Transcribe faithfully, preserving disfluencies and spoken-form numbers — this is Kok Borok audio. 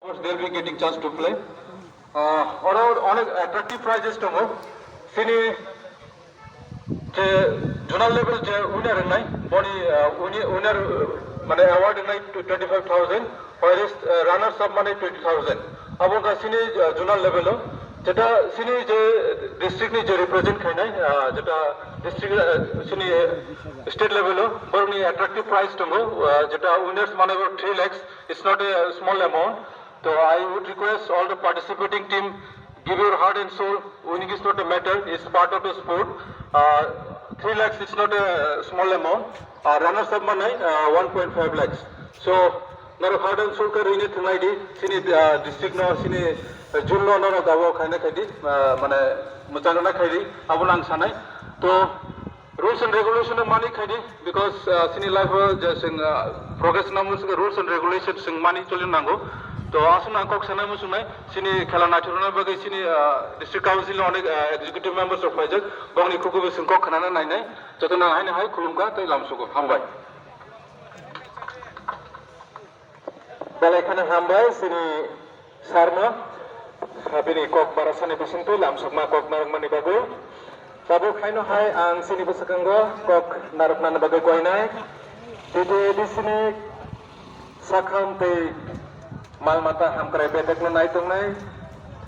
Of course, they'll be getting chance to play. Uh, oro onek attractive prizes tongo. Chini je zonal level je winner wngnai, boni, uh, wini-, winner, uh, mane award wngnai twenty five thousand, whereas, uh, runners up mane twenty thousand. Abo wngkha chini, uh, zonal level o. Jeta chini je district ni je represent khainai, uh, jeta district, uh, chini, uh, state level o, borokni attractive prize tongo, uh, jeta winners mane bo three lakhs, it's not a small amount. So I would request all the participating team, give your heart and soul. Winning is not a matter, it's part of the sport. Uh, three lakhs is not a small amount. Uh, runners up manai, uh, one point five lakhs. So, norok heart and soul khe rwini thwnglai di, chini, uh, district no, chini, uh, zone no norok abo khaina khai di, uh, mane mwchang rwna khai di, abo nang sanai. To, rules and regulation no mani khai di, because, uh, chini life o je chwng, uh, progress nangmung sing rules and regulation chwng mani choli nango. To aswk ang kok sanai muchungnai, chini khela naithokna bagwi chini, uh, district council ni onek, uh, executive members rok phaijak, bongni khukui bo chwng kok khnana nainai, joto nang haino hai khulumkha tei lamsugo. Hambai. Belai kheno hambai chini sarno, bini kok barasani bisingtwi lamsokma kok narwkmani bagwi. Tabuk haino hai ang chini bwswkango kok narwknani bagwi koinai. T T A D C ni sakham tei mal mata hamkrai bedekno nai tongnai.